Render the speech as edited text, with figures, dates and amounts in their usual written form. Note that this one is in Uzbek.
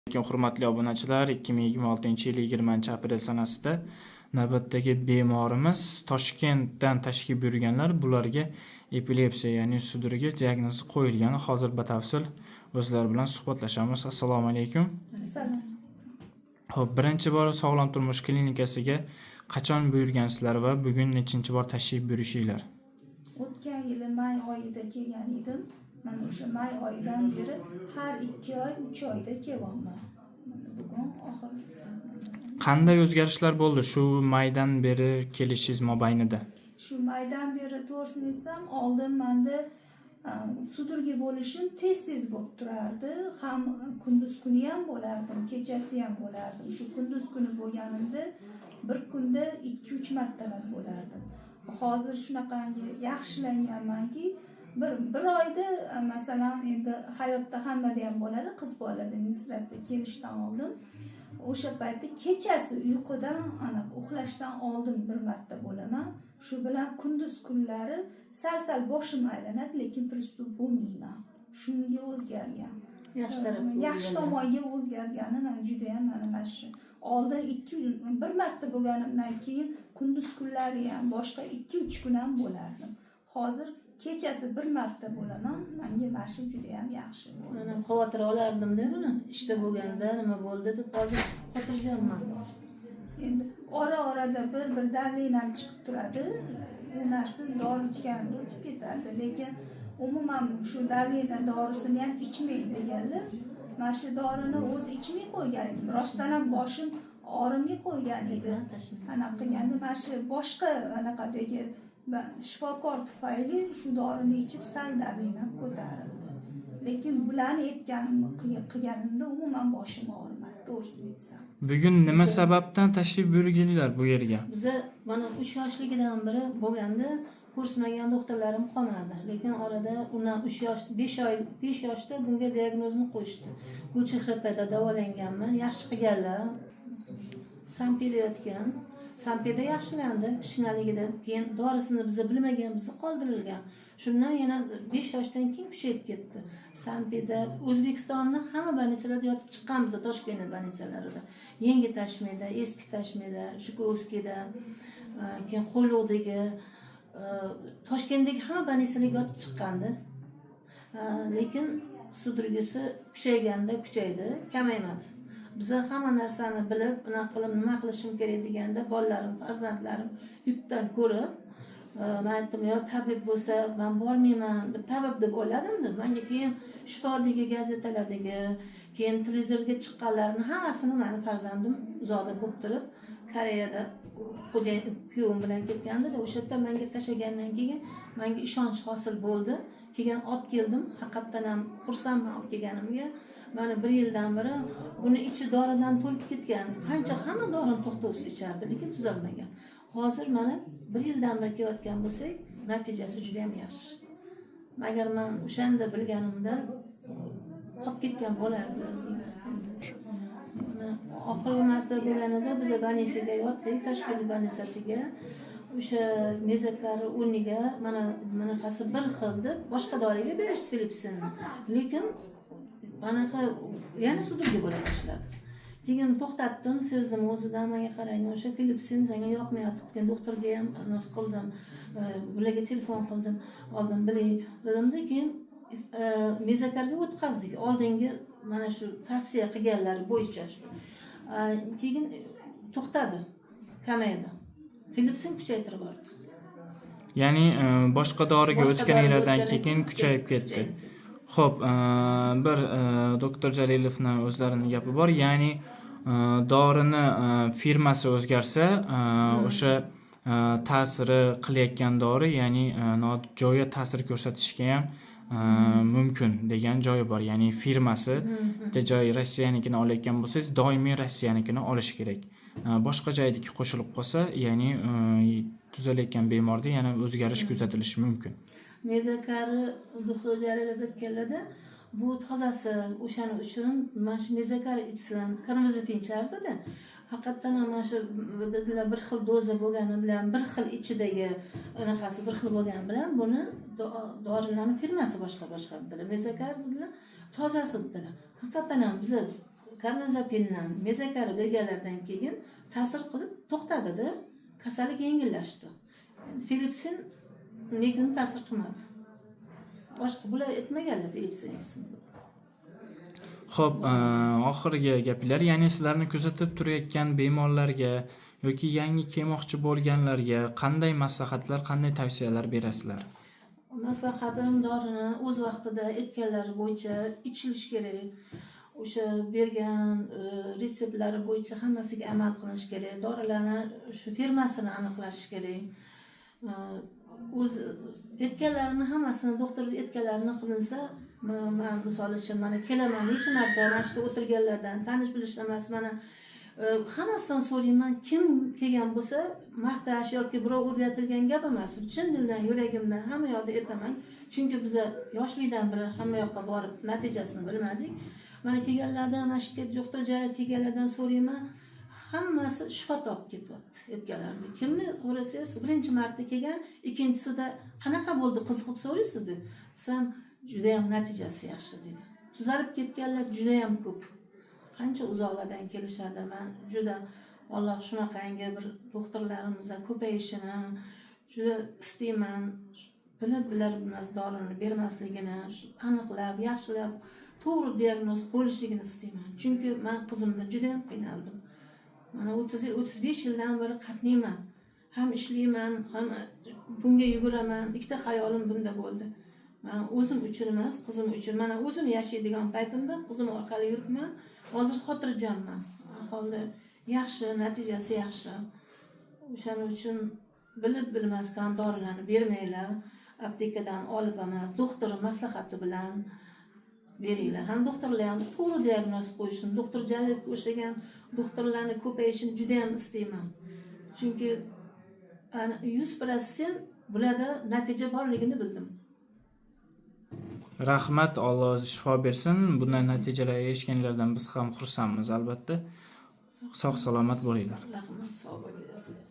Lekin, hurmatli obunachilar, 2026-yil 20-aprel sanasida navbatdagi bemorimiz Toshkentdan tashrif buyurganlar. Bularga epilepsiya, ya'ni судорога diagnozi qo'yilgan. Hozir batafsil o'zlari bilan suhbatlashamiz. Assalomu alaykum. Assalom. Xo'p, birinchi bor Sog'lom turmush klinikasiga qachon buyurgansizlar va bugun nechinchi bor tashrif buyurishinglar? O'tgan yili may oyida kelgan edim. Mana o'sha may oyidan beri har 2 oy, 3 oyda kelyapman. Mana bugun oxirgisi. Qanday o'zgarishlar bo'ldi shu maydan beri kelishingiz mobaynida? Shu maydan beri, to'g'risini aytsam, oldin manda судорога bo'lishim tez tez bo'lib turardi. Ham kunduz kuni ham bo'lardim, kechasi ham bo'lardim. Shu kunduz kuni bo'lganimda bir kunda ikki uch martalab bo'lardim. Hozir shunaqangi yaxshilanganmanki, bir oyda masalan, endi hayotda hammada ham bo'ladi, qiz bolada menstruatsiya kelishdan oldin, o'sha paytda kechasi uyqudan, ana uxlashdan oldin bir marta bo'laman. Shu bilan kunduz kunlari sal sal boshim aylanadi, lekin приступ bo'lmayman. Shunga o'zgargan. Yaxshi tarafga Yaxshi o'zgargan. tomonga o'zgargani mana judayam, mana shu oldin ikki bir marta bo'lganimdan keyin kunduz kunlari ham, boshqa 2-3 kun ham bo'lardim. Hozir kechasi bir marta bo'laman. Manga mana shu judayam yaxshi bo'ldi. Man ham xavotir olardimda buni, ishda bo'lganda nima bo'ldi deb. Hozir xotirjamman. Endi ora orada bir bir давление m chiqib turadi. U narsa dori ichganimda o'tib ketadi, lekin umuman shu давление dorisini ham ichmang deganlar. Mana shu dorini o'zi ichmay qo'ygan edim. Rostdan ham boshim og'rimay qo'ygan edi. Anaqa qilganda, mana shu boshqa anaqadagi shifokor tufayli shu dorini ichib sal давление m ko'tarildi. Lekin bularni aytganimni qilganimda umuman boshim og'rimadi, to'g'risini aytsam. Bugun nima sababdan tashrif buyurganlar bu yerga? Biza mana 3 yoshligidan beri bo'lganda ko'rsatmagan doktorlarim qolmadi. Lekin orada undan 3 yosh, 5 oy, 5 yoshda bunga diagnozni qo'yishdi. Gulchehrapada davolanganman, yaxshi qilganlar. Sampida yotgan, Sampida yaxshilandi kichkinaligida. Keyin dorisini biza bilmagan, bizni qoldirilgan. Shundan yana 5 yoshdan keyin kuchayib ketdi. Sampida, O'zbekistonni hamma больница larda yotib chiqqanmiz. Toshkent больница larida, yangi Tashmida, eski Tashmida, Жуковскийda, keyin Qo'yliqdagi, Toshkentdagi hamma больница larga yotib chiqqandi. Lekin судорога si kuchayganda kuchaydi, kamaymadi. Biza hamma narsani bilib, unaqa qilib, nima qilishim kerak deganda, bolalarim, farzandlarim yukdan ko'rib, man aytdim: "Yo tabib bo'lsa, man bormayman", deb. Tabib deb o'yladimda. Manga keyin Shifodagi, gazetalardagi, keyin televizorga chiqqanlarni hammasini mani farzandim uzoqda bo'lib turib, Koreyada xo'jayin kuyovim bilan ketgandida, o'sha yerda manga tashlagandan keyin manga ishonch hosil bo'ldi. Keyin olib keldim. Haqiqatdan ham xursandman olib kelganimga. Mana bir yildan beri buni ichi doridan to'lib ketgan. Qancha hamma dorini to'xtovsiz ichardi, lekin tuzalmagan. Hozir mana bir yildan beri kelayotgan bo'lsak, natijasi juda yam yaxshi. Agar man o'shanda bilganimda, qolib ketgan bo'lardi deyman. Mana oxirgi marta bo'lganida biza больница ga yotdik, Toshkent больница siga. O'sha mezakari o'rniga mana bunaqasi bir xil deb boshqa doriga berishdi, Filipsinni. Lekin anaqa yana судорога bo'la boshladi. Keyin to'xtatdim, sezdim o'zidan. Manga qarang, o'sha Filipsin senga yoqmayapti. Doktorga ham anaqa qildim, bularga telefon qildim, oldin bilay dedimda, keyin mezakarga o'tkazdik, oldingi mana shu tavsiya qilganlari bo'yicha. Keyin to'xtadi, kamaydi, Filipsin kuchaytirib yubordi. Ya'ni boshqa doriga Boshqa o'tganinglardan doriga keyin o'tgandan kuchayib ketdi. Kuchayib ketdi. Xo'p, bir doktor Jalilovni o'zlarini gapi bor, ya'ni dorini firmasi o'zgarsa, o'sha ta'siri qilayotgan dori, ya'ni nojo'ya ta'sir ko'rsatishga ham mumkin degan joyi bor. Ya'ni firmasi bitta joy Rossiyanikini olayotgan bo'lsangiz, doimiy Rossiyanikini olish kerak. Boshqa joydagi qo'shilib qolsa, ya'ni tuzalayotgan bemorda yana o'zgarish kuzatilishi mumkin. Mezakari doktor Jalilov aytganlarda, bu tozasi, o'shaning uchun mana shu mezakar ichsin, karbamazepin ichardida. Haqiqatdan ham mana shu dedilar, bir xil doza bo'lgani bilan, bir xil ichidagi anaqasi bir xil bo'lgani bilan, buni dorilarni firmasi boshqa boshqa dedilar. Mezakar dedilar, tozasi dedilar. Haqiqatdan ham biza Karbamazepindan mezakar berganlaridan keyin ta'sir qilib to'xtadida, kasallik yengillashdi. Finlepsin lekin ta'sir qilmadi. Boshqa bular aytmaganlar finlepsin ichsin deb. Xo'p, oxirgi gaplar, ya'ni sizlarni kuzatib turayotgan bemorlarga yoki yangi kelmoqchi bo'lganlarga qanday maslahatlar, qanday tavsiyalar berasizlar? Maslahatim, dorini o'z vaqtida aytganlari bo'yicha ichilish kerak. O'sha bergan retseptlari bo'yicha hammasiga amal qilinish kerak. Dorilarni shu firmasini aniqlash kerak. O'z aytganlarini hammasini, doktor aytganlarini qilinsa, man misol uchun mana kelaman necha marta, mana shu yerda o'tirganlardan tanish bilish emas, mana hammasidan so'rayman, kim kelgan bo'lsa, maqtash yoki birov o'rgatilgan gap emas, chin dildan, yuragimdan hamma yoqda aytaman, chunki biza yoshlikdan beri hamma yoqqa borib natijasini bilmadik. Mana kelganlardan, mana shu yerga doktor Jalil kelganlardan so'rayman, hammasi shifo topib ketyapti aytganlarini. Kimni ko'rasangiz, birinchi marta kelgan, ikkinchisida qanaqa bo'ldi, qiziqib so'raysizda, desam, judayam natijasi yaxshi deydi. Tuzalib ketganlar judayam ko'p, qancha uzoqlardan kelishadi. Man juda Alloh shunaqangi bir doktorlarimiz ko'payishini juda istayman. Bilib bilar bilmas dorini bermasligini, aniqlab, yaxshilab, to'g'ri diagnoz qo'yilishligini istayman, chunki man qizimda judayam qiynaldim. Mana 30-35 yildan beri qatnayman, ham ishlayman, ham bunga yuguraman. Ikkita xayolim bunda bo'ldi. Man o'zim uchun emas, qizim uchun. Mana o'zim yashaydigan paytimda qizim orqali yuribman, hozir xotirjamman. Har holda yaxshi, natijasi yaxshi. O'shaning uchun bilib bilmasdan dorilarni bermanglar, aptekadan olib emas, doktor maslahati bilan beringlar. Ham doktorlar ham to'g'ri diagnoz qo'yishini, doktor Jalilovga o'xshagan doktorlarni ko'payishini judayam istayman, chunki 100% bularda natija borligini bildim. Rahmat, Alloh o'zi shifo bersin. Bunday natijalarga erishganlardan biz ham xursandmiz, albatta. Sog' salomat bo'linglar. Rahmat, sog' bo'linglar.